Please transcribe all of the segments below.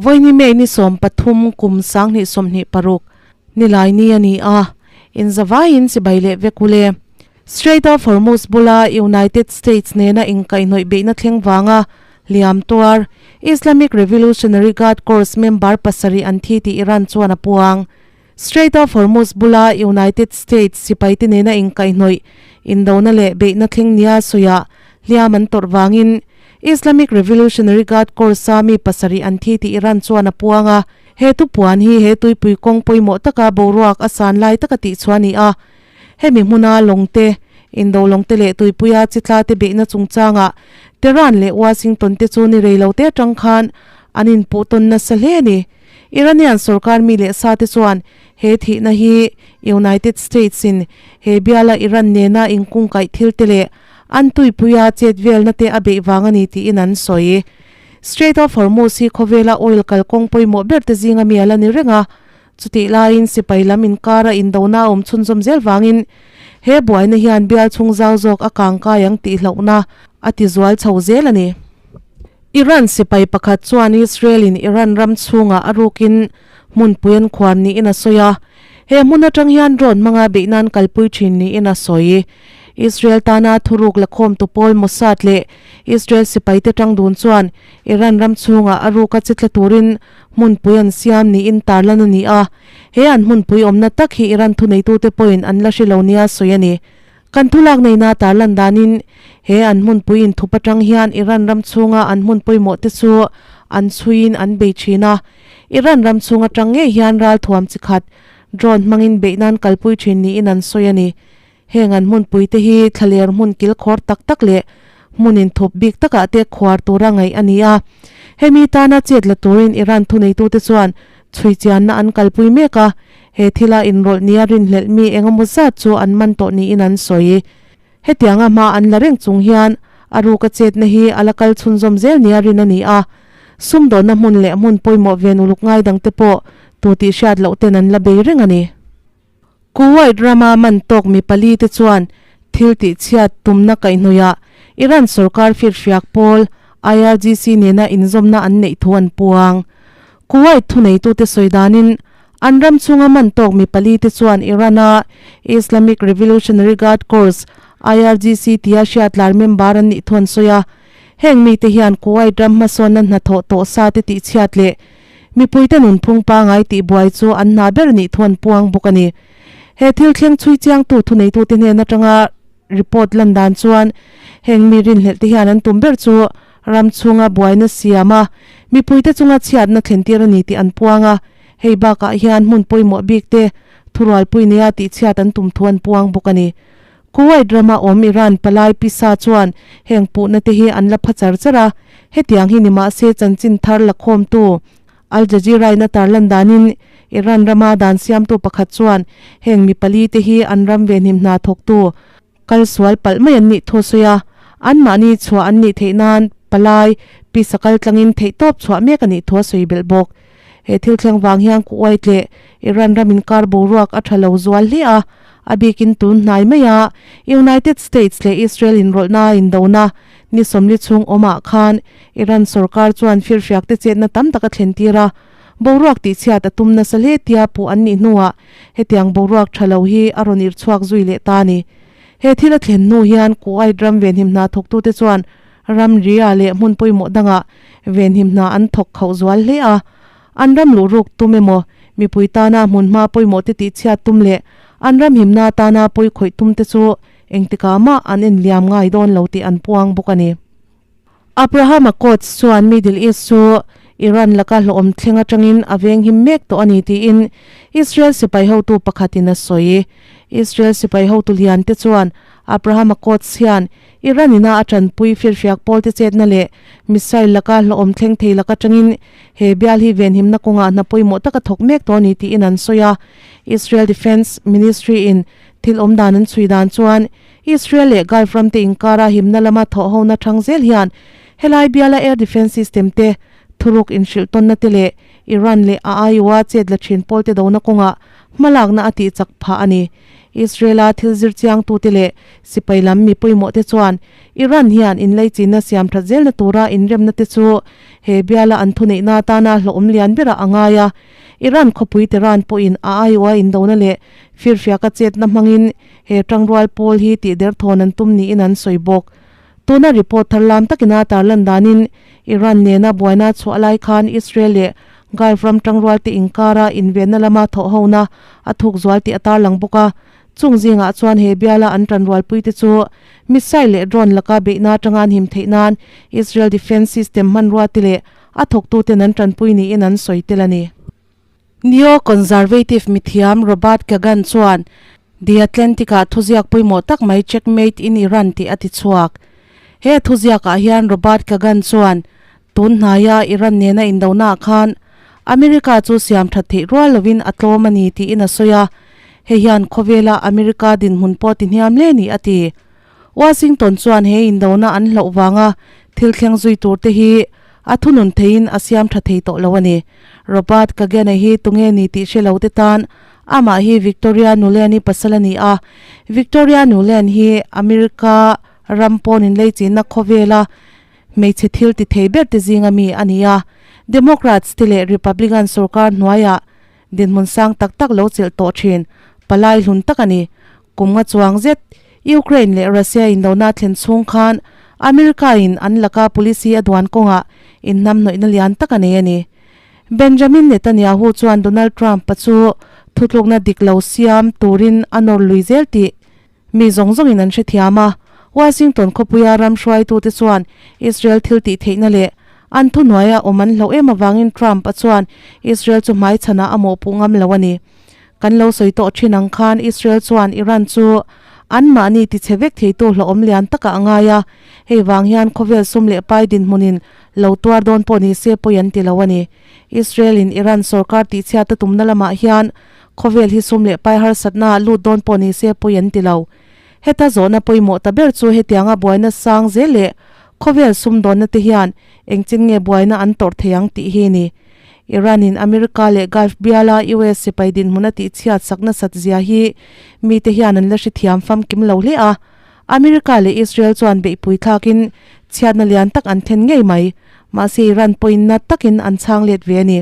Vawiini May ni 13 kum 2026 Nilaini a ni a, inzavaiin chibai leh vek u le. Strait of Hormuz bula United States nena inkaihhnawih beihna thleng vanga hliam tuar Islamic Revolutionary Guard Corps member pasarih an thi tih Iran chuan a puang. Strait of Hormuz bula United States sipaite nena inkaihhnawih indona leh beihna thleng nia sawiah hliam an tawrh vangin Islamic Revolutionary Guard Corps-a mi pasarih an thi tih Iran chuan a puang a. He thupuan hi he tuipui kawng pawimawh taka boruak a san lai taka tih chhuah a ni a. Hemi hmuna lawngte, indo lawngte leh tuipuia chitla te beihna chungchangah Tehran leh Washington te chu ni rei lo te atang khan an inpuh tawn nasa hle a ni. Iranian sorkar mi leh sa te chuan he thihna hi United States in he biala Iran nena inkungkaih thil te leh an tuipuia chet velna te a beih vang a ni tiin an sawi. Strait of Hormuz hi khawvela oil kalkawng pawimawh ber te zinga mi a la ni reng a, chutih laiin sipai lam inkara indona a awm chhunzawm zel vangin he buaina hian bial chhung zau zawk a kangkai ang tih hlauhna a ti zual chho zel a ni. Iran sipai pakhat chuan Israel-in Iran ram chhungah a rukin hmunpui an khuar niin a sawi a, he hmun atang hian drone hmanga beih nan kalpui thin niin a sawi. Israel tana thuruk lakhawmtu pawl Mossad leh Israel sipaite tang dun chuan Iran ram chhungah a ruka che tla turin hmunpui an siam niin tarlan a ni a, he an hmunpui awmna tak hi Iran thuneitute pawhin an la hre lo nia sawi a ni. Kan thulak neihna tarlan danin he an hmunpui inthup atang hian Iran ram chhunga an hmun pawimawh te chu an chhuiin an bei thin a. Iran ram chhung atang ngei hian ralthuam chi khat drone hmangin beih nan kalpui thin niin an sawi a ni. Heng an hmunpui te hi thlaler hmun kilkhawr tak tak leh hmun inthup bik takah te khuar tura ngaih a ni a. Hemi tana chet la turin Iran thuneitute chuan chhui chianna an kalpui mek a, he thila inrawlh nia rinhlelh mi engemaw zat chu an man tawh niin an sawi. Hetianga hma an la reng chung hian a ruka chetna hi a la kal chhunzawm zel nia rin a ni a, sumdawnna hmun leh hmun pawimawh ven uluk ngai dangte pawh tu tih hriat loh ten an la bei reng a ni. Kuwait rama man tawk mi pali te chuan thil tihchhiat tumna kaihhnawihah Iran sorkar firfiak pawl IRGC nena inzawmna an neih thu an puang. Kuwait thuneitute sawi danin an ram chhunga man tawk mi pali te chuan Iran-a Islamic Revolutionary Guard Corps, IRGC, tia hriatlar member an nih thu an sawi a. Heng mite hian Kuwait ram hmasawnna hnathawh tawh sa te tihchhiat leh Mipuite nunphung pangai tihbuai chu an hna ber nih thu an puang bawk a ni. He thil thleng chhui chiangtu thuneitute hnen atanga report lan dan chuan heng mi rinhlelh te hian an tum ber chu ram chhunga buaina siam a, mipuite chunga chhiatna thlentir a ni tih an puang a. Hei bakah hian hmun pawimawh bik te thurualpui nia tihchhiat an tum thu an puang bawk a ni. Kuwait rama awm Iran palai pisa chuan heng puhna te hi an la pha char char a, hetiang hi ni mahse chanchin thar la khawmtu Al Jazeera in a tarlan danin Iran rama dan siamtu pakhat chuan heng mi pali te hi an ram venhim hna thawktu kal sual palh mai an nih thu a sawi a, anmahni chhuah an nih theih nan palai pisa kal tlangin theihtawp chhuah mek a nih thu a sawi belh bawk. He thil thleng vang hian Kuwait leh Iran ram inkar boruak a tha lo zual hle a, a bikin tun hnai maia United States leh Israel inrawlhna indona ni sawmli chhung awmah khan Iran sorkar chuan firfiak te chetna tam tak a thlen tir a, boruak tihchhiat a tum nasa hle tia puh an nih hnuah hetiang boruak tha lo hi a rawn irhchhuak zui leh ta a ni. He thil a thlen hnu hian Kuwait ram venhim hna thawktute chuan Ramria leh hmun pawimawh dangah venhim hna an thawk khauh zual hle a, an ram luh ruk tum emaw, mipui tana hmunhma pawimawh te tihchhiat tum leh an ram himna tana pawi khawih tum te chu engtikah mah an enliam ngai dawn lo tih an puang bawk a ni. Abraham Accords chuan Middle East chu Iran laka hlawhawm thleng atangin a venghim mek tawh a ni tiin Israel sipai hotu pakhatin a sawi. Israel sipai hotu lian te chuan Abraham Accords hian Iran ina a tanpui firfiak pawlte chetna leh missile laka hlawhawm thleng thei laka tangin he bial hi venhimna kawngah hna pawimawh taka thawk mek tawh a ni tiin an sawi a. Israel Defence Ministry in thil awm dan an chhui dan chuan Israel leh Gulf ramte inkara himna lama thawhhona thang zel hian helai biala air defence system te thuruk inhrilh tawnna te leh Iran leh a aiawha chet la thin pawlte dona kawngah hmalakna a tihchak phah a ni. Israel-a thil zir chiangtute leh sipai lam mi pawimawhte chuan Iran hian inleichina siam that zelna tura inremna te chu he biala an thuneihna atana hlawhawm lian berah a ngai a. Iran khawpui Tehran pawhin a aiawha indona leh firfiaka chetna hmangin he tangrual pawl hi tihderthawn an tum niin an sawi bawk. Tuna report thar lam takina tarlan danin Iran nena buaina chhuah lai khan Israel leh Gulf ram tangrualte inkara invenna lama thawhhona a thuk zual tih a tarlang bawk a. Chung zingah chuan he biala an tanrualpuite chu missile leh drone laka beihna atanga an him theih nan Israel Defence System hmanruate leh a thawktuten an tanpui niin an sawi tel a ni. Neo-conservative mithiam Robert Kagan chuan The Atlantic-ah thuziak pawimawh tak mai Checkmate in Iran tih a ti chhuak. He thuziakah hian Robert Kagan chuan tun hnaia Iran nena indonaah khan America chu siam that theih rual lovin a tlawm a ni tiin a sawi a, hei hian khawvela America dinhmun pawh ti hniam hle ni a ti. Washington chuan he indona an hlauh vanga thil thleng zui tur te hi a thunun theiin a siam tha thei tawh lo a ni. Robert Kagane hi tunge ni tih hre lo te tan amah hi Victoria Nuland-i pasal a ni a. Victoria Nuland hi America ram pawn inleichinna khawvela hmeichhe thil ti thei ber te zinga mi a ni a. Democrats te leh Republican sorkar hnuaiah dinhmun sang tak tak lo chelh tawh thin palai hlun tak a ni. Kum nga chuang zet Ukraine leh Russia indona thlen chhung khan America in an laka policy a duan kawngah inhnamhnawihna lian tak a nei a ni. Benjamin Netanyahu chuan Donald Trump-a chu thutlukna dik lo siam turin a nawr lui zel tih mi zawng zawngin an hrethiam a. Washington khawpuia ram hruaitute chuan Israel thil tih theihna leh an thuhnuaia awm an hlauh em avangin Trump-a chuan Israel chu hmaichhanah a mawhpuh ngam lo a ni. Kan lo sawi tawh thin ang khan Israel chuan Iran chu anmahni tichhe vek theitu hlawhawm lian takah a ngai a, hei vang hian khawvel sum leh pai dinhmunin lo tuar dawn pawh ni se pawi an ti lo a ni. Israel in Iran sorkar tihchhiat a tumna lamah hian khawvel hi sum leh pai harsatna ah lut dawn pawh ni se pawi an ti lo. Heta zawhna pawimawh ta ber chu hetianga buaina sang zel leh khawvel sumdawnna te hian engchin nge buaina an tawrh thei ang tih hi ni. Iran in America leh Gulf biala US sipai dinhmun a tihchhiat sak nasat zia hi mite hian an la hrethiam famkim lo hle a. America leh Israel chuan beihpui thlakin chhiatna lian tak an then ngei mai. Mahse Iran pawhin na takin an chhang let ve a ni.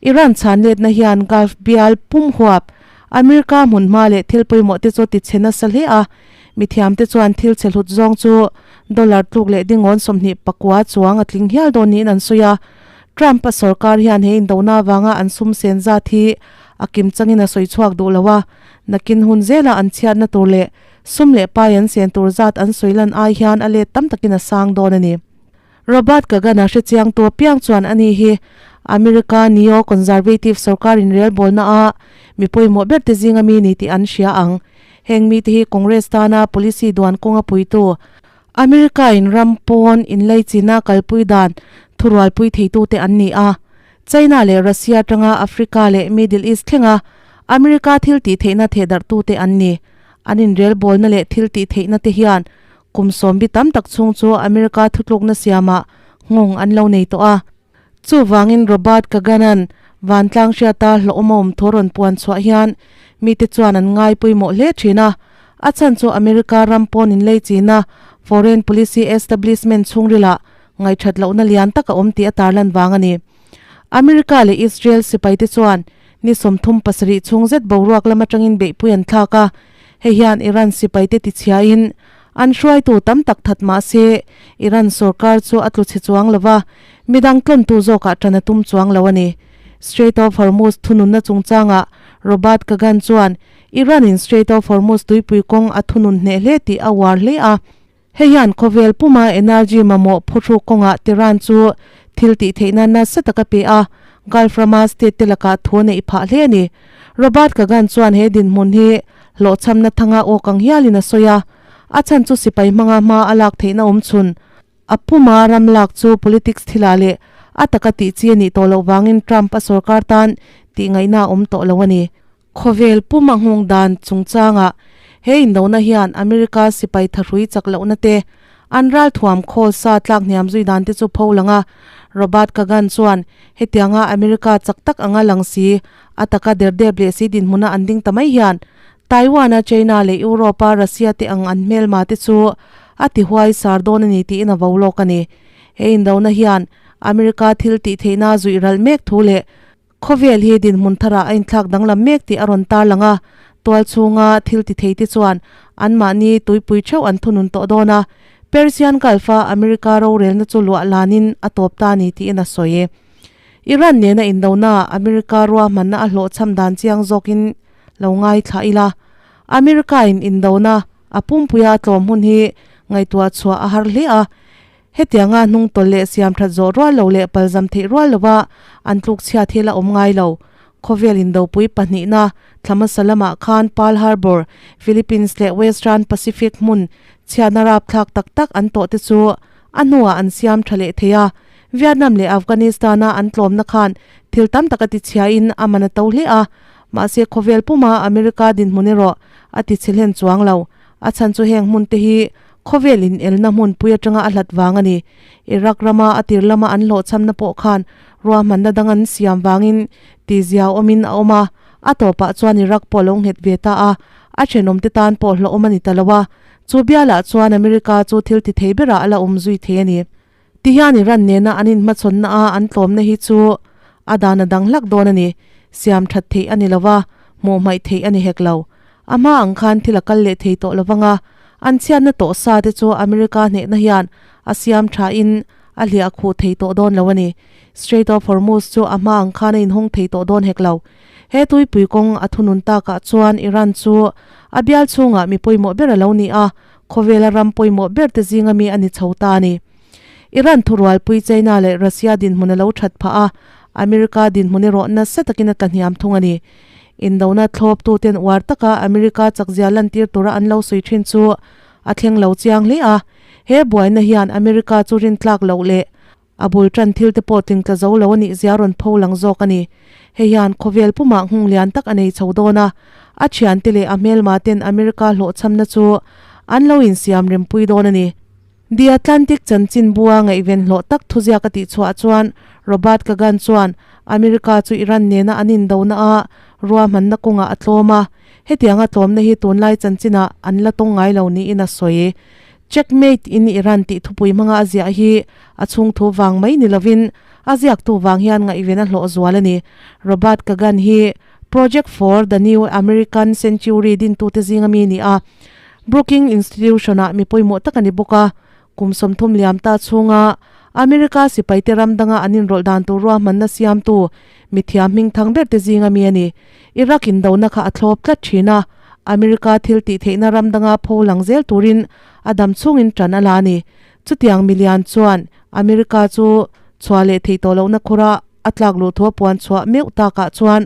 Iran chhan letna hian Gulf bial pum huap America hmunhma leh thil pawimawh te chu tichhe nasa hle a. Mithiamte chuan thil chhe hlut zawng chu dollar tluk leh dingawn 24 chuang a tling hial dawn niin an sawi a. Trump-a sorkar hian he indona avanga an sum sen zat hi a kim changin a sawi chhuak duh lo a, nakin hun zela an chhiatna tur leh sum leh pai an sen tur zat an sawi lan ai hian a let tam takin a sang dawn a ni. Robert Kagan-a hrechiangtu apiang chuan ani hi America neo-conservative sorkar inrelbawlna a mi pawimawh ber te zinga mi ni tih an hria ang. Heng mite hi Congress tana policy duan kawnga puitu America in ram pawn inleichina kalpui dan thurualpui theitute an ni a. China leh Russia atanga Africa leh Middle East thlenga America thil tih theihna thehdarhtute an ni. An inrelbawlna leh thil tih theihna te hian kum sawmbi tam tak chhung chu America thutlukna siamah nghawng an lo nei tawh a. Chuvangin Robert Kagan-a'n vantlang hriata hlawhawm a awm thu rawn puan chhuah hian mite chuan an ngai pawimawh hle thin a. A chhan chu America ram pawn inlei china foreign policy establishment chhungrilah ngaihthat lohna lian tak a awm tih a tarlan vang a ni. America leh Israel sipaite chuan ni 37 chhung zet boruak lam atangin beihpui an thlak a, hei hian Iran sipaite tichhiain an hruaitu tam tak that mah se Iran sorkar chu a tlu chhe chuang lo va, midang tlawntu zawkah tan a tum chuang lo a ni. Strait of Hormuz thununna chungchangah Robert Kagan chuan Iran in Strait of Hormuz tuipui kawng a thunun hneh hle tih a uar hle a. Hei hian khawvel puma energy mamawh phuthruk kawngah Tehran chu thil tih theihna nasa tak a pe a, Gulf rama state te lakah thu a neih phah hle a ni. Robert Kagan chuan he dinhmun hi hlawhchhamna thanga awk ang hialin a sawi a, a chhan chu sipai hmanga hma a lak theihna awm chhun a puma ram lak chu politics thilah leh a taka tih chi a nih tawh loh vangin Trump a sorkar tan tih ngaihna a awm tawh lo a ni. Khawvel puma nghawng dan chungchangah he indona hian America sipai thahrui chak lohna te, an ralthuam khawl sa tlak hniam zui dan te chu pho lang a. Robert Kagan chuan hetianga America chak tak anga lang si, a taka derdep leh si dinhmuna an ding ta mai hian Taiwan-a China leh Europe-a Russia te ang an hmelma te chu a ti huai sar dawn a ni tiin a vo lawk a ni. He indona hian America thil tih theihna zuih ralh mek thu leh Khawvel hi dinhmun tharah a inthlak danglam mek tih a rawn tarlang a, tual chhunga thil ti theite chuan anmahni tuipui theuh an thunun tawh dawn a, Persian Gulf-a America rorelna chu luah lanin a tawp ta ni tiin a sawi. Iran nena indonaah America ruahmanna a hlawhchham dan chiang zawkin lo ngaithla ila, America-in indona a pumpuia a tlawm hun hi ngaihtuah chhuah a har hle a, Hetianga hnungtawlh leh siamthat zawh rual lo leh palzam theih rual lova an tluk chhiat hi la awm ngai lo. Khawvel indopui pahnihna thla hmasa lamah khan Pearl Harbor, Philippines leh Western Pacific hmun chhiatna rapthlak tak tak an tawh te chu a hnuah an siam tha leh thei a. Vietnam leh Afghanistan-a an tlawmna khan thil tam tak a tichhiain a man a to hle a. Mahse khawvel puma America dinhmun erawh a tichhe hlen chuang lo. A chhan chu heng hmun te hi Khawvel in elna hmunpui atanga a hlat vang a ni. Iraq rama a tir lama an hlawhchhamna pawh khan ruahmanna dang an siam vangin tizia awmin a awm a, a tawpah chuan Iraq pawh lo nghet ve ta a, a thenawmte tan pawh hlawhawm a ni ta lo a. Chu bialah chuan America chu thil ti thei berah a la awm zui thei a ni. Tihian Iran nena an inhmachhawnna a an tlawmna hi chu a dan a dang hlak dawn a ni. Siam that theih a ni lo va, hmuh hmaih theih a ni hek lo. A hma ang khan thil a kal leh thei tawh lo vang a, an chhiatna tawh sa te chu America hnehna hian a siam tha in a hliah khuh thei tawh dawn lo a ni. Strait of Hormuz chu a hma ang khan a inhawng thei tawh dawn hek lo. He tuipui kawng a thunun takah chuan Iran chu a bial chhungah mi pawimawh ber a lo ni a, Khawvela ram pawimawh ber te zinga mi a ni chho ta a ni. Iran thurualpui China leh Russia dinhmun a lo that phah a, America dinhmun erawh nasa takin a tlahniam thung a ni. Indona thlawptuten uar taka America chakzia lantir tura an lo sawi thin chu a thleng lo chiang hle a, he buaina hian America chu rintlak loh leh A bul tan thil te pawh tlingtla zo lo a nih zia rawn pho lang zawk a ni. Hei hian khawvel pumah nghung lian tak a nei chho dawn a, a thiante leh a hmelma ten America hlawhchhamna chu an lo insiam rempui dawn a ni. The Atlantic chanchin bua ngaihven hlawh tak thuziak a tih chhuah chuan Robert Kagan chuan America chu Iran nena an indona a ruahmanna kawngah a tlawm a, hetianga tlawmna hi tunlai chanchinah an la tawng ngai lo niin a sawi. Checkmate in Iran tih thupui hmanga a ziah hi a chhungthu vang mai ni lovin a ziaktu vang hian ngaihven a hlawh zual a ni. Robert Kagan hi Project for the New American Century dintute zinga mi ni a, Brookings Institution-ah mi pawimawh tak a ni bawk a. Kum 30 liam ta chhunga America sipaite ram danga an inrawlh dan tur ruahmanna siamtu mithiam hmingthang berte zinga mi a ni. Iraq indona kha a thlawp tlat thin a, America thil tih theihna ram danga pho lang zel turin a dam chhungin tan a la a ni. Chutiang milian chuan America chu chhuah leh theih tawh lohna khura a tlak luh thu a puan chhuah meuh takah chuan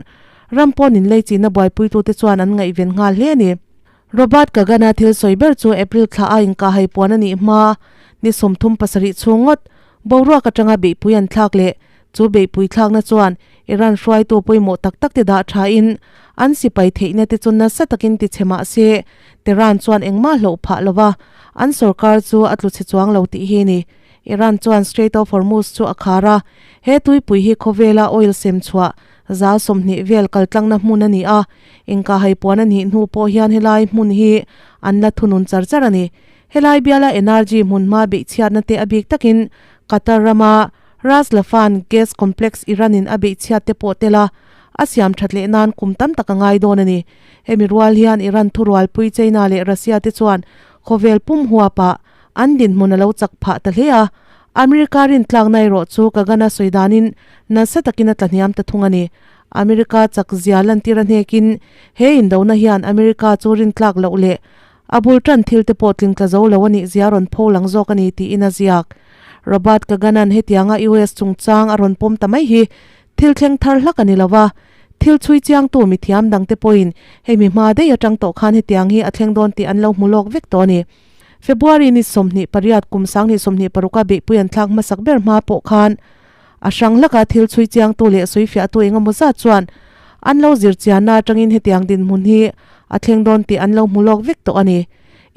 ram pawn inlei chihna buaipuitute chuan an ngaihven nghal hle a ni. Robert Kagan-a thil sawi ber chu April thla a inkahhai puan a nih hma ni 37 chhung ngawt boruak atanga beihpui an thlak leh Chu beihpui thlakna chuan Iran hruaitu pawimawh tak tak te dah thain an sipai theihna te chu nasa takin ti chhe mah se Tehran chuan engmah hloh phah lova an sorkar chu a tlu chhe chuang lo tih hi a ni. Iran chuan Strait of Hormuz chu a khar a, he tuipui hi khawvela oil sem chhuah 20% vel kaltlangna hmun a ni a, inkahhai puan a nih hnu pawh hian helai hmun hi an la thunun char char a ni. Helai biala energy hmunhma beihchhiatna te a bik takin Qatar rama Ras Laffan Gas Complex Iran-in a beihchhiat te pawh tel a, a siam that leh nan kum tam tak a ngai dawn a ni. Hemi rual hian Iran thurualpui China leh Russia te chuan khawvel pum huapah an dinhmun a lo chak phah ta hle a, America rintlakna erawh chu Kagan-a sawi danin nasa takin a tlahniam ta thung a ni. America chak zia lantir a hnekin he indona hian America chu rintlak loh leh A bul tan thil te pawh tlingtla zo lo a nih zia rawn pho lang zawk a ni tiin a ziak. Robert Kagan-a'n hetianga US chungchang a rawn pawm ta mai hi thil thleng thar hlak a ni lo va, thil chhui chiangtu mithiam dangte pawhin hemi hma daih atang tawh khan hetiang hi a thleng dawn tih an lo hmu lawk vek tawh a ni. February ni 28 kum 2026 a beihpui an thlak hmasak ber hma pawh khan a hrang hlaka thil chhui chiangtu leh sawifiahtu engemaw zat chuan an lo zir chianna atangin hetiang dinhmun hi a thleng dawn tih an lo hmu lawk vek tawh a ni.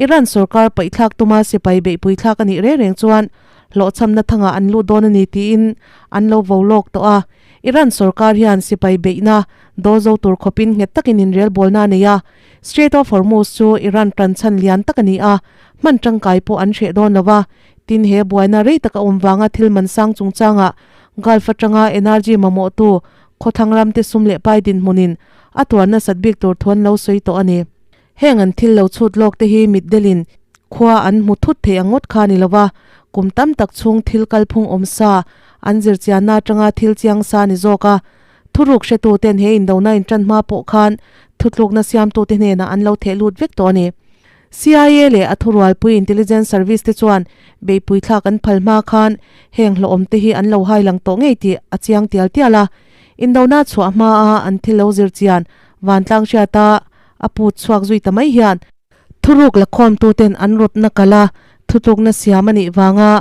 Iran sorkar paihthlak tuma sipai beihpui thlak a nih reng reng chuan hlawhchhamna thangah an lut dawn a ni tiin an lo vo lawk tawh a. Iran sorkar hian sipai beihna dawl zo tur khawpin nghet takin inrelbawlna a nei a. Strait of Hormuz chu Iran tan chhan lian tak a ni a, hman tangkai pawh an hreh dawn lo va. Tin, he buaina rei taka awm vanga thil man sang chungchangah Gulf atanga energy mamawhtu khawthlang ramte sum leh pai dinhmunin a tuar nasat bik tur thu an lo sawi tawh a ni. Heng an thil lo chhut lawk te hi mitdelin khua an hmu thut thei ang ngawt kha a ni lo va, kum tam tak chhung thil kalphung awm sa an zirchianna atanga thil chiang sa a ni zawk a. Thuruk hretu ten he indona intan hma pawh khan thutlukna siamtute hnenah an lo theh lut vek tawh a ni. CIA leh a thurualpui intelligence service te chuan beihpui thlak an phal hma khan heng hlawhawm te hi an lo hai lang tawh ngei tih a chiang tial tial a. Indona chhuah hmaa an thil lo zirchian vantlang hriata a put chhuak zui ta mai hian thuruk lakhawmtuten an rawtna kal a, thutlukna siam a nih vanga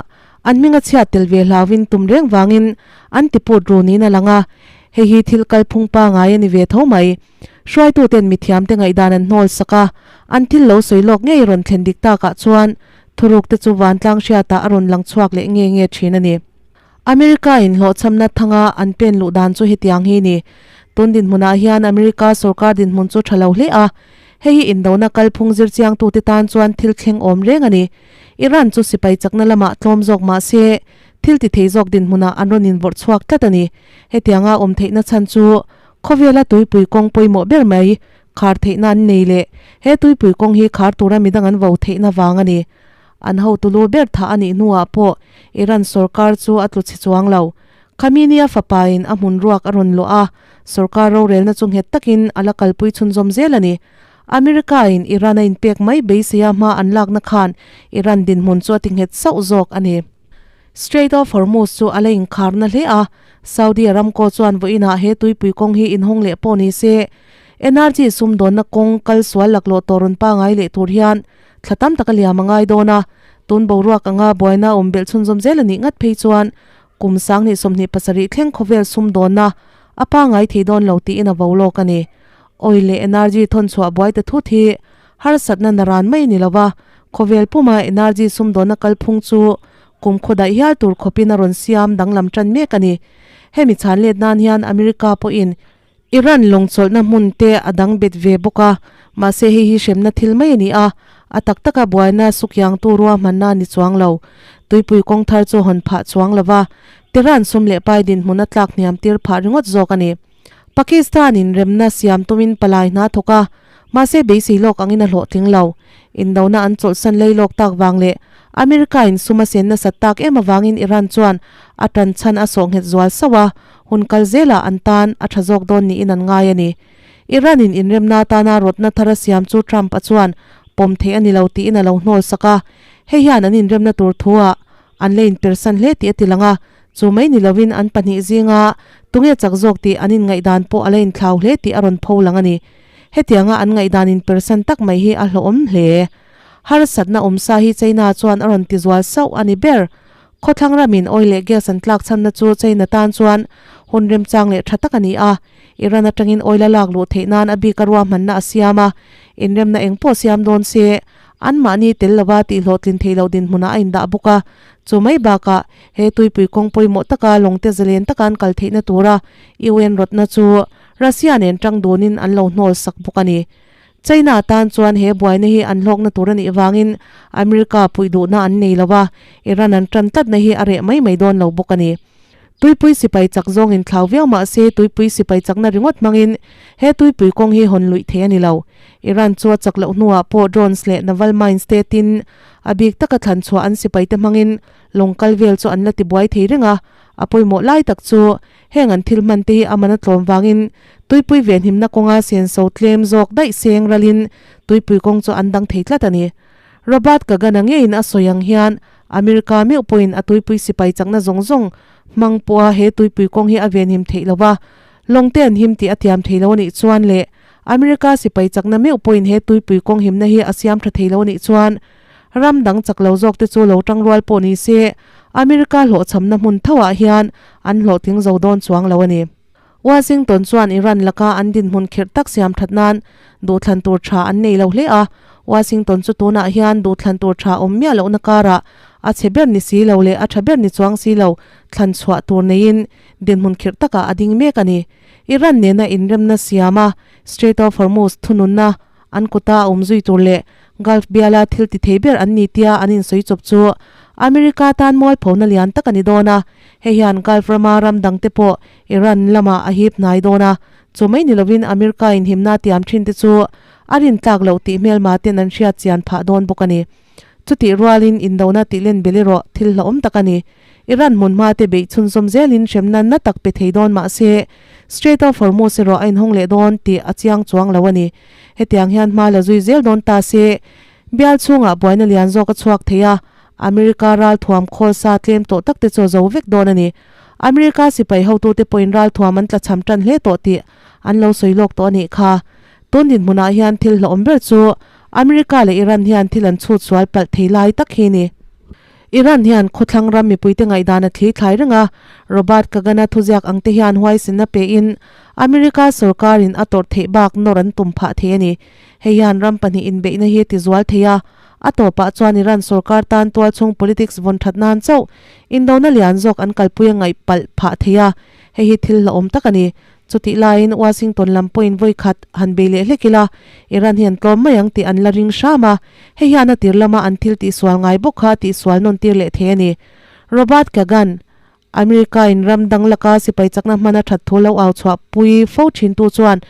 an hminga chhiat tel ve hlauhin tum reng vangin an ti put ru niin a lang a, hei hi thil kalphung pangai a ni ve tho mai. Hruaituten mithiamte ngaihdan an hnawl sak a, an thil lo sawi lawk ngei rawn thlen dik takah chuan thurukte chu vantlang hriatah a rawn lang chhuak leh nge nge thin a ni. America in hlawhchhamna thanga an pen luh dan chu hetiang hi ni. Tun dinhmunah hian America sorkar dinhmun chu tha lo hle a, hei hi indona kalphung zirchiangtute tan chuan thil thleng awm reng a ni. Iran chu sipai chakna lamah tlawm zawk mah se, thil ti thei zawk dinhmunah an rawn invawrh chhuak tlat a ni. Hetianga awm theihna chhan chu khawvela tuipui kawng pawimawh ber mai khar theihna an nei leh he tuipui kawng hi khar tura midang an vo theihna vang a ni. An hotu lu ber thah a nih hnuah pawh Iran sorkar chu a tlu chhe chuang lo. Khamenei-a fapain a hmun ruak a rawn luah a, sorkar rorelna chu nghet takin a la kalpui chhunzawm zel a ni. America-in Iran a inpek mai beiseia hma an lakna khan Iran dinhmun chu a ti nghet sauh zawk a ni. Strait of Hormuz chu a la inkharna hle a, Saudi Aramco chuan vawiinah he tuipui kawng hi inhawng leh pawh ni se, energy sumdawnna kawng kal sual laklawh tawh rawn pangai leh tur hian Thla tam tak a liam a ngai dawn a, tun boruak anga buaina awm belh chhunzawm zel a nih ngat phei chuan kum 2027 thleng khawvel sumdawnna a pangai thei dawn lo tiin a vo lawk a ni. Oil leh energy thawnchhuah buai ta thut hi harsatna naran mai a ni lo va, khawvel puma energy sumdawnna kalphung chu kum khaw daih hial tur khawpin a rawn siam danglam tan mek a ni. Hemi chhan let nan hian America pawhin Iran lawngchawlhna hmun te a dang bet ve bawk a, mahse hei hi hremna thil mai a ni a, a tak taka buaina sukiangtu ruahmanna a ni chuang lo. Tuipui kawng thar chu hawn phah chuang lo va, Tehran sum leh pai dinhmun a tlak hniam tir phah ringawt zawk a ni. Pakistan in remna siam tumin palai hna thawk a, mahse beisei lawk angin a hlawhtling lo. Indona an chawlhsan lei lawk tak vang leh America in sum a sen nasat tak em avangin Iran chuan a tan chhan a sawh nghet zual sauh a, Hun kal zelah an tan a tha zawk dawn niin an ngai a ni. Iran in inremna atana rawtna thar a siam chu Trump a chuan pawm theih a ni lo tiin a lo hnawl sak a. Hei hian an inremna tur thuah an la inpersan hle tih a ti lang a, chu mai ni lovin an pahnih zinga tunge chak zawk tih an inngaihdan pawh a la inthlau hle tih a rawn pho lang a ni. Hetianga an ngaihdan inpersan tak mai hi a hlawhawm hle. Harsatna awmsa hi China chuan a rawn ti zual sauh a ni ber. Khawthlang ramin oil leh gas an tlak chhanna chu China tan chuan hun remchang leh tha tak a ni a, Iran atangin oil a lak luh theih nan a bik a ruahmanna a siam a, inremna eng pawh siam dawn se, anmahni tel lova tihhlawhtlin theih loh dinhmunah a indah bawk a. Chu mai bakah he tuipui kawng pawimawh taka lawngte zalen taka an kal theihna tura UN rawtna chu Russia nen tang dunin an lo hnawl sak bawk a ni. China tan chuan he buaina hi an hlawkna tur a nih vangin America puih duhna an nei lo a, Iran an tan tlatna hi a reh mai mai dawn lo bawk a ni. Tuipui sipai chak zawng inthlau viau mah se tuipui sipai chakna ringawt hmangin he tuipui kawng hi hawn luih thei a ni lo. Iran chu a chak loh hnuah pawh drones leh naval mines te tin a bik taka thlan chhuah an sipaite hmangin lawng kal vel chu an la tibuai thei reng a, a pawimawh lai tak chu Heng an thil hman te hi a man a tlawm vangin tuipui venhimna kawnga senso tlem zawk daih seng ralin tuipui kawng chu an dang thei tlat a ni. Robert Kagan-a ngeiin a sawi ang hian America meuh pawhin a tuipui sipai chakna zawng zawng hmang pawha he tuipui kawng hi a venhim theih lo va, lawngte an him tih a tiam thei lo a nih chuan leh America sipai chakna meuh pawhin he tuipui kawng himna hi a siam tha thei lo a nih chuan Ram dang chak lo zawk te chu lo tangrual pawh ni se, America hlawhchhamna hmun thoah hian an hlawhtling zo dawn chuang lo a ni. Washington chuan Iran laka an dinhmun khirh tak siam that nan duhthlan tur tha an nei lo hle a, Washington chu tunah hian duhthlan tur tha awm miah lohna karah A chhe ber ni si lo leh a tha ber ni chuang si lo thlan chhuah tur neiin dinhmun khirh takah a ding mek a ni. Iran nena inremna siama Strait of Hormuz thununna an kuta a awm zui tur leh Gulf biala thil ti thei ber an ni tia an insawi chawp chu America tan mualphona lian tak a ni dawn a, hei hian Gulf rama ram dangte pawh Iran lamah a hip hnai dawn a, chu mai ni lovin America inhimna tiam thin te chu a rintlak loh tih hmelma ten an hriat chian phah dawn bawk a ni. Chutih rualin indona tih len bel erawh thil hlauhawm tak a ni. Iran hmunhma te beih chhunzawm zelin hremna na tak pe thei dawn mah se, Strait of Hormuz erawh a inhawng leh dawn tih a chiang chuang lo a ni. Hetiang hian hma la zui zel dawn ta se, bial chhungah buaina lian zawk a chhuak thei a, America ralthuam khawl sa tlem tawh tak te chu a zo vek dawn a ni. America sipai hotute pawhin ralthuam an tlachham tan hle tawh tih an lo sawi lawk tawh a nih kha. Tun dinhmunah hian thil hlauhawm ber chu America leh Iran hian thil an chhut sual palh thei lai tak hi ni. Iran hian khawthlang ram mipuite ngaihdan a thli thlai reng a, Robert Kagan-a thuziak ang te hian huaisenna pein America sorkarin a tawrh theih bak nawr an tum phah thei a ni. Hei hian ram pahnih inbeihna hi ti zual thei a, a tawpah chuan Iran sorkar tan tualchhung politics vawn that nan chauh indona lian zawk an kalpui a ngaih palh phah thei a, hei hi thil hlauhawm tak a ni. Chutih laiin Washington lam pawhin vawi khat han bei leh hlek ila, Iran hi an tlawm mai ang tih an la ring hram a, hei hian a tir lama an thil tihsual ngai bawk kha tihsual nawn tir leh thei a ni. Robert Kagan, America in ram dang laka sipai chakna hman a that thu lo au chhuah pui fo thintu chuan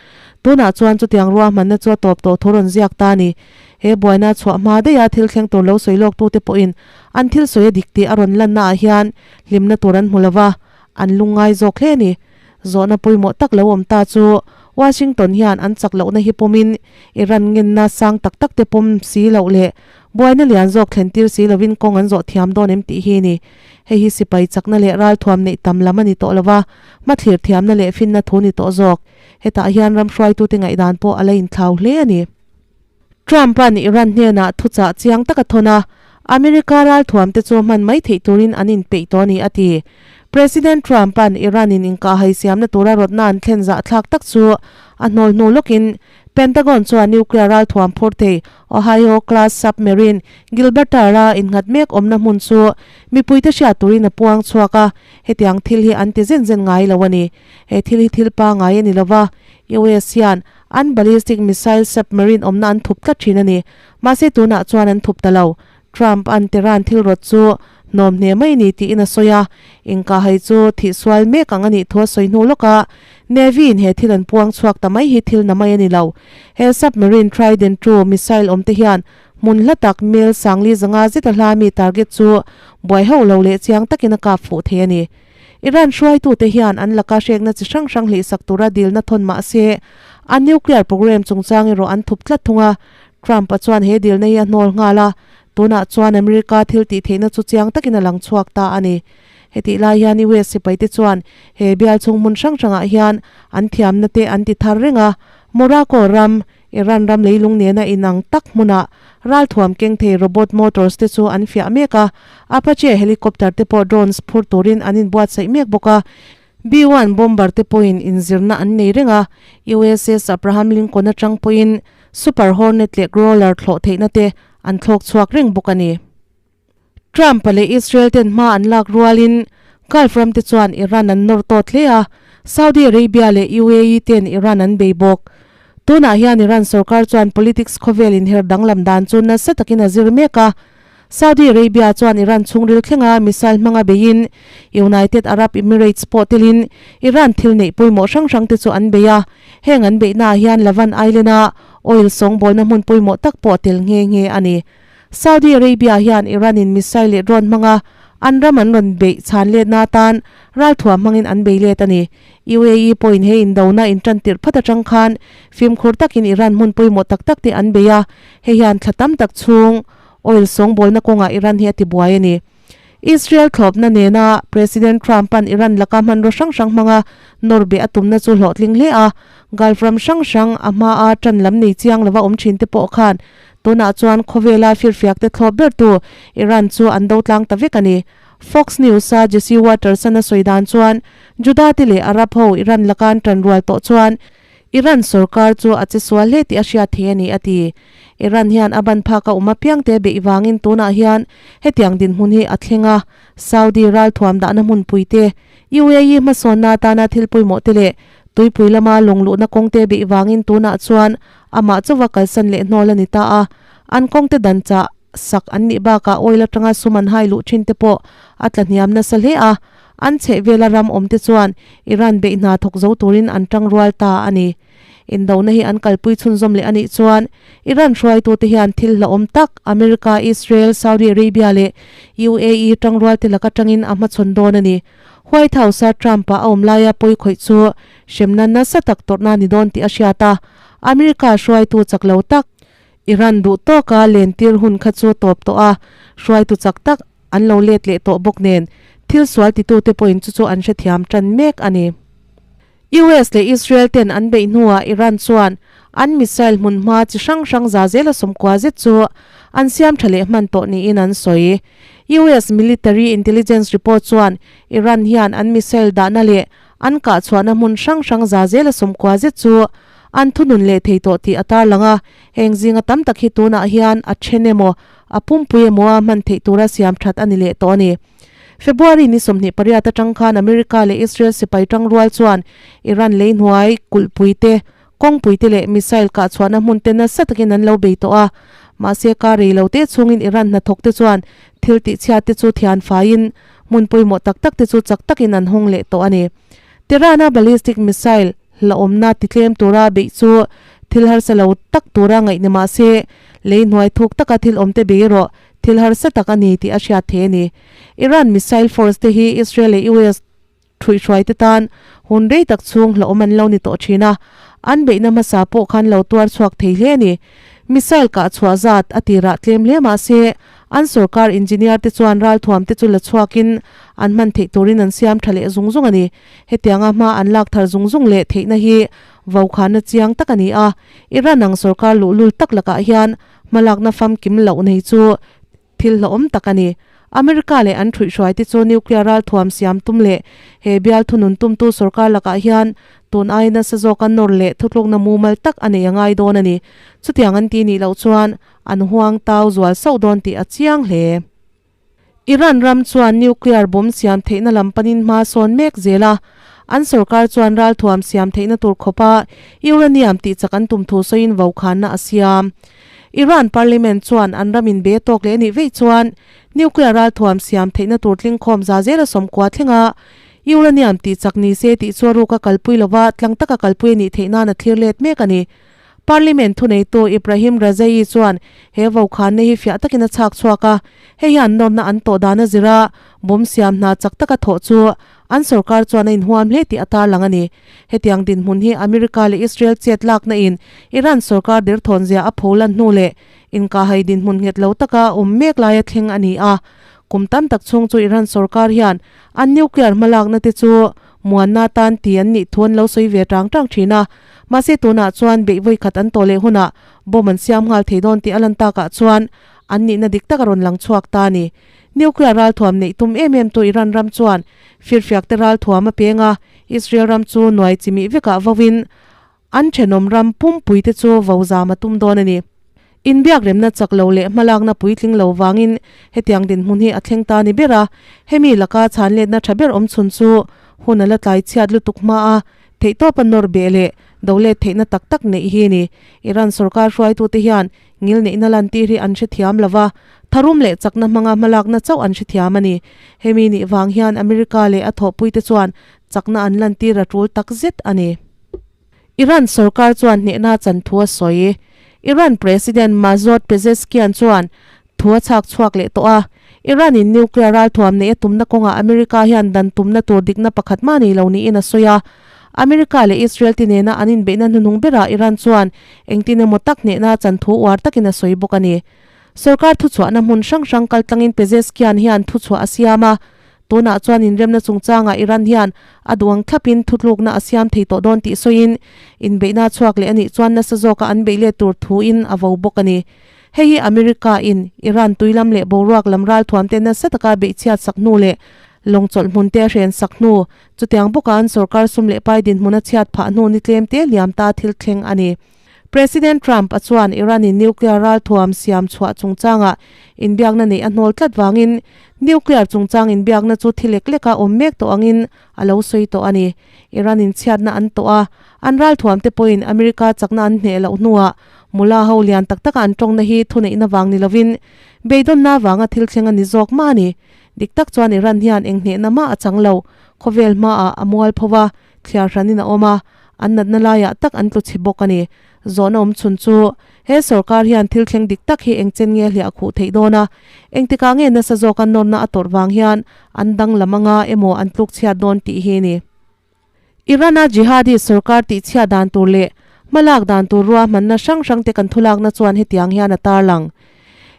tunah chuan chutiang ruahmanna chu a tawp tawh thu rawn ziak ta a ni. He buaina chhuah hma daiha thil thleng tur lo sawi lawktute pawhin an thil sawi a dik tih a rawn lannaah hian hlimna tur an hmu lova, an lungngai zawk hle a ni. Zawhna pawimawh tak lo awm ta chu Washington hian an chak lohna hi pawmin Iran ngenna sang tak tak te pawm si loh leh buaina lian zawk thlen tir si lovin kawng an zawh thiam dawn em tih hi a ni. Hei hi sipai chakna leh ralthuam neih tam lam a ni tawh lova, hmathlir thiamna leh finna thu ni tawh zawk. Hetah hian ram hruaitute ngaihdan pawh a la inthlau hle a ni. Trump-a'n Iran hnenah thuchah chiang tak a thawn a, America ralthuamte chu hman mai theih turin an inpeih tawh a ni, a ti. President Trump-a'n Iran-in inkahhai siamna tura rawtna an thlen zahthlak tak chu a hnawl hnu lawkin Pentagon chuan nuclear ralthuam phur thei Ohio-class submarine Gilbertar-a innghat mek awmna hmun chu mipuite hriat turin a puang chhuak a, hetiang thil hi an ti zen zen ngai lo a ni. He thil hi thil pangai a ni lova, US hian An ballistic missile submarine awmna an thup tlat thin a ni. Mahse tunah chuan an thup ta lo. Trump an Tehran thil rawt chu hnawm hne mai ni tiin a sawi a, inkahhai chu thih sual mek ang a nih thu a sawi hnu lawk a, Navy in he thil an puang chhuak ta mai hi thil na mai a ni lo. He submarine Trident ii missile awm te hian hmun hla tak mel sangli zanga zeta hla mi target chu buai hauh lo leh chiang takin a kap fuh thei a ni. Iran hruaitute hian an laka hrekna chi hrang hrang hlihsak tura dilna thawn mah se, an nuclear program chungchang erawh an thup tlat thung a. Trump-a chuan he dilna hi a hnawl nghal a, tunah chuan America thil tih theihna chu chiang takin a lang chhuak ta a ni. Hetih lai hian US sipaite chuan he bial chhung hmun hrang hrangah hian an thiamna te an ti thar reng a, Morocco ram, Iran ram leilung nena inang tak hmunah ralthuam keng thei robot motors te chu an fiah mek a, Apache helicopter te pawh drones phur turin an inbuatsaih mek bawk a, B-one bomber te pawhin inzirna an nei reng a, USS Abraham Lincoln atang pawhin Super Hornet leh Growler thlawh theihna te an thlawk chhuak reng bawk a ni. Trump-a leh Israel ten hma an lak rualin Gulf ram te chuan Iran an nawr tawt hle a, Saudi Arabia leh UAE ten Iran an bei bawk. Tunah hian Iran sorkar chuan politics khawvel inher danglam dan chu nasa takin a zir mek a. Saudi Arabia chuan Iran chhungril thlenga missile hmanga beiin United Arab Emirates pawh telin Iran thil neih pawimawh hrang hrang te chu an bei a. Heng an beihnaah hian Lavan Island-a oil sawngbawlna hmun pawimawh tak pawh tel nghe nghe a ni. Saudi Arabia hian Iran-in missile leh drone hmanga an ram an rawn beih chhan letna atan ralthuam hmangin an bei let a ni. UAE pawhin he indona intan tirh phat atang khan fimkhur takin Iran hmun pawimawh tak tak te an bei a, hei hian thla tam tak chhung oil sawngbawlna kawngah Iran hi a tibuai a ni. Israel thlawpna nena President Trump-a'n Iran laka hmanraw hrang hrang hmanga nawr beh a tumna chu hlawhtling hle a, Gulf ram hrang hrang a hmaa tan lam nei chiang lova awm thin te pawh khan Tunah chuan khawvela firfiakte thlawp bertu Iran chu an do tlang ta vek a ni. Fox News-a Jesse Watters-an a sawi dan chuan Juda-te leh Arab ho Iran laka an tan rual tawh chuan Iran sorkar chu a che sual hle tih a hriat thei a ni, a ti. Iran hian a ban phak a awm apiang te beih vangin tunah hian hetiang dinhmun hi a thleng a, Saudi ralthuam dahna hmunpui te, UAE hmasawnna atana thil pawimawh te leh tuipui lama lawng luhna kawng te beih vangin tunah chuan amah chauva kalsan leh hnawl a ni ta a, an kawng te dan chah sak an nih bakah oil atanga sum an hai luh thin te pawh a tla hniam nasa hle a, an chhehvela ram awm te chuan Iran beih hna thawk zo turin an tangrual ta a ni. Indona hi an kalpui chhunzawm leh a nih chuan Iran hruaitute hian thil hlauhawm tak America, Israel, Saudi Arabia leh UAE tangrual te lak atangin a hmachhawn dawn a ni. White House-a Trump-a a awm laia pawi khawih chu hremna nasa tak tawrhna ni dawn tih a hriat a, America hruaitu chak lo tak, Iran duh tawka lentir hun kha chu tawp tawh a, hruaitu chak tak an lo let leh tawh bawk nen thil sual titute pawhin chu chu an hrethiam tan mek a ni. US leh Israel ten an beih hnuah Iran chuan an missile hmunhma chi hrang hrang za zela 90 zet chu an siam tha leh hman tawh niin an sawi. US military intelligence report chuan Iran hian an missile dahna leh an kah chhuahna hmun hrang hrang za zela 90 zet chu an thunun leh thei tawh tih a tarlang a, heng zinga tam tak hi tunah hian a then emaw a pumpui emaw a hman theih tura siam that a ni leh tawh a ni. February ni 28 atang khan America leh Israel sipai tangrual chuan Iran lei hnuai kulhpui te, kawngpui te leh missile kah chhuahna hmun te nasa takin an lo bei tawh a. Mahse kar rei lo te chhungin Iran hnathawk te chuan thil tihchhiat te chu thian faiin hmun pawimawh tak tak te chu chak takin an hawng leh tawh a ni. Tehran-a ballistic missile hlauhawmna titlem tura beih chu thil harsa lo tak tura ngaih ni mahse lei hnuai thuk taka thil awm te bei erawh Thil harsa tak a ni tih a hriat thei a ni. Iran missile force te hi Israel leh US thuihhruai te tan hun rei tak chhung hlauhawm an lo ni tawh thin a, an beihna hmasa pawh khan lo tuar chhuak thei hle a ni. Missile kah chhuah zat a tirah tlem hle mah se, an sorkar engineer te chuan ralthuam te chu la chhuakin an hman theih turin an siam tha leh zung zung a ni. Hetianga hma an lak thar zung zung leh theihna hi vaukhana chiang tak a ni a, Iran ang sorkar luhlul tak lakah hian Hmalakna famkim loh nei chu thil hlauhawm tak a ni. America leh an ṭhuihhruai te chu nuclear ralthuam siam tum leh he bial thunun tumtu sorkar lakah hian tun ai nasa zawka nawr leh thutlukna mumal tak a nei a ngai dawn a ni. Chutiang an ti nih loh chuan an huang tau zual sauh dawn tih a chiang hle. Iran ram chuan nuclear bomb siam theihna lam panin hma sawn mek zel a, an sorkar chuan ralthuam siam theihna tur khawpa uranium tihchak an tum thu sawiin vokhanna a siam. Iran parliament chuan an ramin be tawk leh anih veih chuan nuclear ralthuam siam theihna tur tlingkhawm za zela 90 thlenga uranium tihchak ni se tih chu a ruka kalpui lova tlang taka kalpui anih theih nan a thlir let mek a ni. Parliament thuneitu Ibrahim Rajaei chuan he vokhanna hi fiah takin a chhak chhuak a, hei hian nawrna an tawh dan a zir a, bomb siam hna chak taka thawh chu an sorkar chuan a inhuam hle tih a tarlang a ni. Hetiang dinhmun hi America leh Israel chet lakna in Iran sorkar derthawn zia a pho lan hnu leh inkahhai dinhmun nghet lo taka awm mek laia thleng a ni a. Kum tam tak chhung chu Iran sorkar hian an nuclear hmalakna te chu Muanna tan ti an nih thu an lo sawi ve tang tang thin a, mahse tunah chuan beih vawi khat an tawh leh hunah bomb an siam nghal thei dawn tih a lan takah chuan an nihna dik tak a rawn lang chhuak ta a ni. Nuclear ralthuam neih tum em em tu Iran ram chuan firfiak te ralthuam a peng a, Israel ram chu nuai chimih vekah vauin An thenawm ram pumpui te chu vo zam a tum dawn a ni. Inbiak remna chak lo leh hmalakna puitling lo vangin hetiang dinhmun hi a thleng ta ni ber a, hemi laka chhanletna tha ber awm chhun chu hun a la tlai chhiat lutuk hma a, theihtawpa nawr beh leh do let theihna tak tak neih hi a ni. Iran sorkar hruaitute hian ngilneihna lantir hi an hrethiam lo va, tharum leh chakna hmanga hmalakna chauh an hrethiam a ni. Hemi nih vang hian America leh a thawhpuite chuan chakna an lantir a tul takzet a ni. Iran sorkar chuan hnehna chan thu a sawi. Iran President Masoud Pezeshkian chuan thu a chhak chhuak leh tawh a, Iran-in nuclear ralthuam neih a tumna kawngah America hian dan tumna tur dikna pakhat mah nei lo niin a sawi a. America leh Israel te nena an inbeihna hnuhnung berah Iran chuan engtin emaw tak hnehna chan thu uar takin a sawi bawk a ni. Sorkar thuchhuahna hmun hrang hrang kaltlangin Pezeshkian hian thuchhuah a siam a, Tunah chuan inremna chungchangah Iran hian a duang thlapin thutlukna a siam thei tawh dawn tih sawiin, inbeihna chhuak leh a nih chuan nasa zawka an beih let tur thuin a vo bawk a ni. Hei hi America in Iran tuilam leh boruak lam ralthuamte nasa taka beihchhiat sak hnu leh Lawng chawlh hmun te a hren sak hnu, chutiang bawka an sorkar sum leh pai dinhmun a chhiat phah hnu ni tlem te liam ta thil thleng a ni. President Trump a chuan Iran in nuclear ralthuam siam chhuah chungchangah inbiakna neih a hnawl tlat vangin nuclear chungchang inbiakna chu thi lek leka awm mek tawh angin a lo sawi tawh a ni. Iran in chhiatna an tawh a, an ralthuam te pawhin America chakna an hneh loh hnuah mula ho lian tak taka an tawngna hi thuneihna vang ni lovin beidawnna vanga thil thleng a ni zawk mah a ni. Dik tak chuan Iran hian eng hnehna mah a chang lo, khawvel hmaah a mual pho va, thliar hranin a awm a, an natna laiah tak an tlu chhe bawk a ni. Zawhna awm chhun chu, he sorkar hian thil thleng dik tak hi eng chen nge hliah khuh theih dawn a, engtikah nge nasa zawka nawrna a tawrh vang hian an danglam anga emaw an tluk chhiat dawn tih hi a ni. Iran-a jihadi sorkar tihchhiat dan tur leh hmalak dan tur ruahmanna hrang hrangte kan thulakna chuan hetiang hian a tarlang.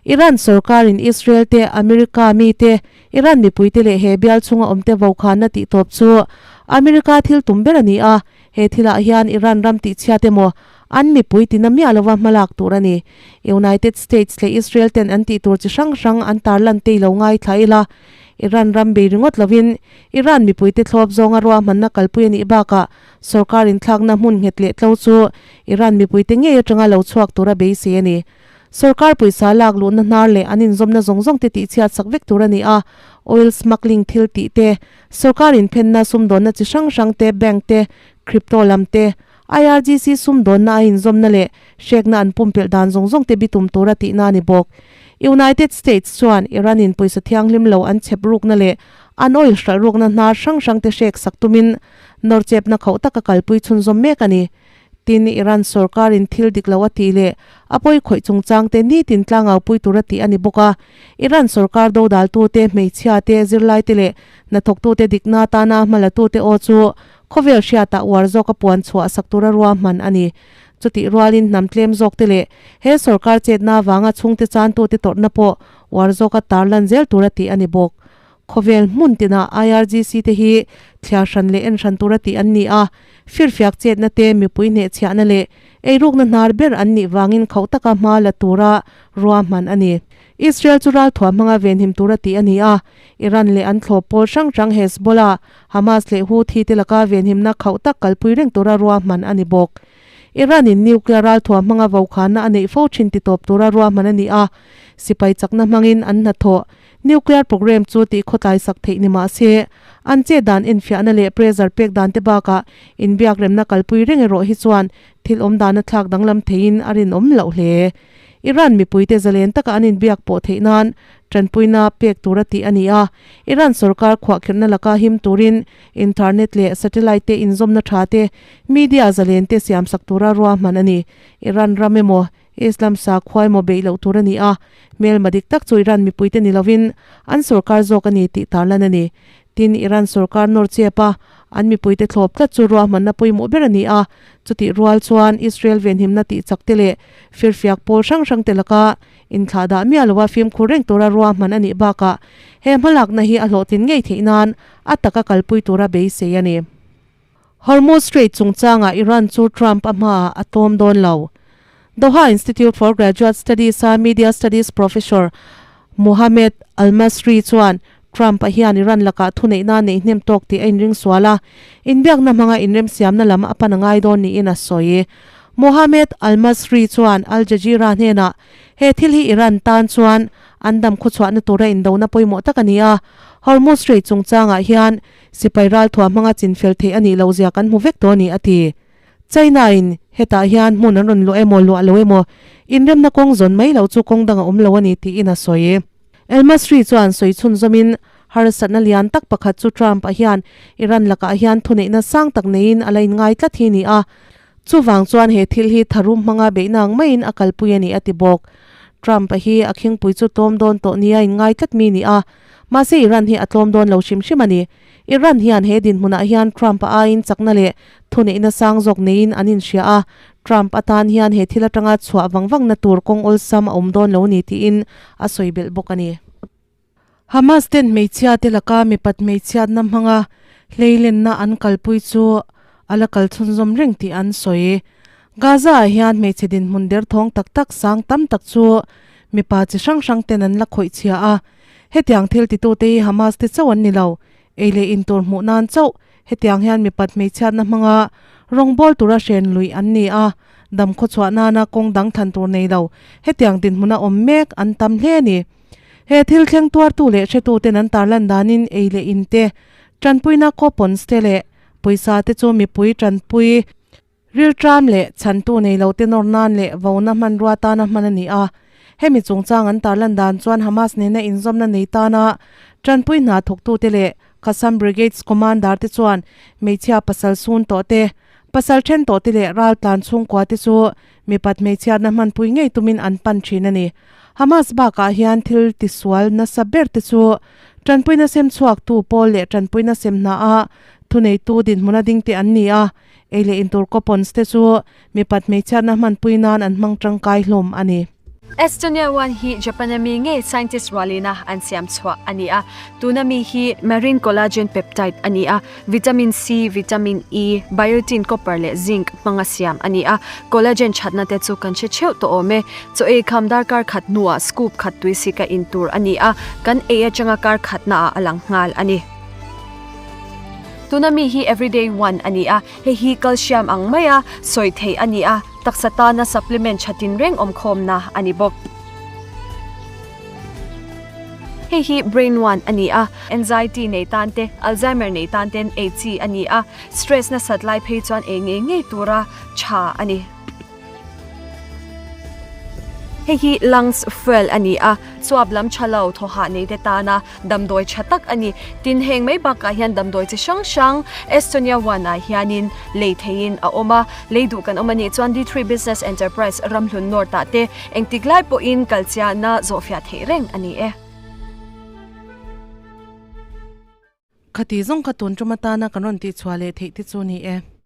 Iran sorkarin Israel te, America mi te, Iran mipuite leh he bial chhunga awmte vokhanna tih tawp chu America thil tum ber a ni a, he thilah hian Iran ram tihchhiat emaw an mipui tina miah lova hmalak tur a ni. United States leh Israel ten an tih tur chi hrang hrang an tarlan te i lo ngaithla ila, Iran ram bei ringawt lovin Iran mipuite thlawp zawnga ruahmanna kalpui a nih bakah sorkar inthlakna hmun nghet leh tlo chu Iran mipuite ngei atanga lo chhuak tura beisei a ni. Sorkar pawisa lak luhna hnar leh an inzawmna zawng zawng te tihchhiat sak vek tur a ni a, oil smuggling thil tih te, sorkar inphenna sumdawnna chi hrang hrang te, bank te, crypto lam te, IRGC sumdawnna a inzawmna leh hrekna an pumpelh dan zawng zawng te bitum tura tihna a ni bawk. United States chuan Iran in pawisa thianghlim lo an chhep rukna leh an oil hralh rukna hnar hrang hrang te hrek sak tumin nawrchepna khauh taka kalpui chhunzawm mek a ni. Tin, Iran sorkarin thil dik lo a tih leh a pawi khawih chungchangte nitin tlangaupui tur a tih a ni bawk a. Iran sorkar dodaltute, hmeichhiate, zirlaite leh hnathawktute dikna atana hmalatute aw chu khawvel hriatah uar zawka puan chhuah sak tura ruahman a ni. Chutih rualin hnam tlem zawkte leh he sorkar chetna avanga chhungte chantute tawrhna pawh uar zawka tarlan zel tura tih a ni bawk. Khawvel hmun tinah IRGC te hi thliar hran leh en hran tura tih an ni a, firfiak chetna te, mipui hnehchhiahna leh eirukna hnar ber an nih vangin khauh taka hma la tura ruahman a ni. Israel chu ralthuah hmanga venhim tura tih a ni a, Iran leh an thlawp pawl hrang hrang Hezbollah, Hamas leh Houthi te laka venhimna khauh tak kalpui reng tura ruahman a ni bawk. Iran-in nuclear ralthuah hmanga vokhanna a neih fo thin titawp tura ruahman a ni a, sipai chakna hmangin an hnathawh Nuclear programme chu tih khawtlai sak theih ni mah se, an chet dan enfiahna leh pressure pek dan te bakah inbiak remna kalpui reng erawh hi chuan thil awm dana thlak danglam theiin a rinawm loh hle. Iran mipuite zalen taka an inbiak pawh theih nan tanpuina pek tura tih a ni a, Iran sorkar khuahkhirhna laka him turin internet leh satellite te inzawmna tha te, media zalen te siamsak tura ruahman a ni. Iran ram emaw Islam sakhua emaw beih loh tur a ni a, hmelma dik tak chu Iran mipuite ni lovin an sorkar zawk a ni tih tarlan a ni. Tin, Iran sorkar nawr chep a, an mipuite thlawp tlat chu ruahmanna pawimawh ber a ni a, chutih rual chuan Israel venhimna tih chak te leh firfiak pawl hrang hrang te laka inthlah dah miah loa fimkhur reng tura ruahman a nih bakah he hmalakna hi a hlawhtlin ngei theih nan a taka kalpui tura beisei a ni. Hormuz Strait chungchangah Iran chu Trump a hmaah a tlawm dawn lo. Doha Institute for Graduate Studies-a Media Studies Professor Mohamed Almasri chuan Trump-a hian Iran lakah thuneihna neih hnem tawk tih a inring sual a, inbiakna hmanga inremsiamna lam a pan a ngai dawn niin a sawi. Mohamed Almasri chuan Al Jazeera hnenah he thil hi Iran tan chuan an dam khawchhuahna tura indona pawimawh tak a ni a, Hormuz Strait chungchangah hian Sipai ralthuah hmanga chinfel theih a nih loh zia kan hmu vek tawh a ni, a ti. China-in hetah hian hmun an rawn luah emaw luah lo emaw, inremna kawng zawn mai loh chu kawng dang a awm lo a ni, tiin a sawi. El-Masri chuan sawi chhunzawmin, Harsatna lian tak pakhat chu Trump-a hian Iran lakah hian thuneihna sang tak neiin a la inngai tlat hi a ni a, chuvang chuan he thil hi tharum hmanga beihna ang maiin a kalpui a ni, a ti bawk. Trump-a hi a khingpui chu tlawm dawn tawh nia inngai tlat mi a ni a, Mahse Iran hi a tlawm dawn lo hrim hrim a ni. Iran hian he dinhmunah hian Trump-a aiin chakna leh thuneihna sang zawk neiin an inhria a, Trump atan hian he thil atanga chhuah vang vangna tur kawng awlsam a awm dawn lo ni tiin a sawi belh bawk a ni. Hamas ten hmeichhia te laka mipat hmeichhiatna hmanga hleilenna an kalpui chu a la kal chhunzawm reng tih an sawi. Gaza-ah hian hmeichhe dinhmun derthawng tak tak sang tam tak chu mipa chi hrang hrang ten an la khawih chhia a, hetiang thil titute hi Hamas te chauh an ni lo. Ei leh in tur hmuh nan chauh hetiang hian mipat hmeichhiatna hmanga rawngbawl tura hren luih an ni a, dam khawchhuah nana kawng dang thlan tur nei lo hetiang dinhmuna awm mek an tam hle a ni. He thil thleng tuartu leh hretuten an tarlan danin ei leh in te, tanpuina coupons te leh pawisa te chu mipui tanpui Rilṭam leh chhantu nei lo te nawr nan leh vona hmanrua tana hman a ni a. Hemi chungchang an tarlan dan chuan Hamas nena inzawmna nei tana ṭanpui hna thawktute leh Qassam Brigades commander te chuan hmeichhia pasal sun tawh te, pasal ṭhen tawh te leh raltlan chhungkua te chu mipat hmeichhiatna hmanpui ngei tumin an pan ṭhin a ni. Hamas bakah hian thil tisual nasa ber te chu ṭanpuina sem chhuaktu pawl leh ṭanpuina sem hnaah thuneitu dinhmuna dingte an ni a. Ei leh intur coupons te chu mipat hmeichhiatna hmanpui nan an hmang tangkai hlawm a ni. Estonia one hi Japan-a mi ngei scientist rualina an siam chhuah a ni a. Tuna mi hi marine collagen peptide a ni a, vitamin C, vitamin E, biotin, copper leh zinc hmanga siam a ni a. Collagen thatna te chu kan hre theuh tawh awm e. Chaw ei kham darkar khat hnuah scoop khat tuisik a in tur a ni a, kan ei atanga kar khatnaah a lang nghal a ni. Tuna mi hi everyday one a ni a, hei hi calcium ang maia sawi theih a ni a, taksa tana supplement tha tinreng awmkhawmna a ni bawk. Hei hi brain one a ni a, anxiety nei tan te, Alzheimer nei tan ten ei chi a ni a, stress nasat lai phei chuan ei ngei ngei tura tha a ni. Hei hi lungs fuel a ni a, chuap lam tha lo thawhah nei te tana damdawi tha tak a ni. Tin, heng mai bakah hian damdawi chi hrang hrang Estonia one ah hianin lei theihin a awm a, lei duh kan awm a nih chuan D three Business Enterprise Ramhlun North ah te engtik lai pawhin kalchiahna zawhfiah theih reng a ni e. Khati zawng kha tun tum atana kan rawn tihchhuah leh theih te chu ni e.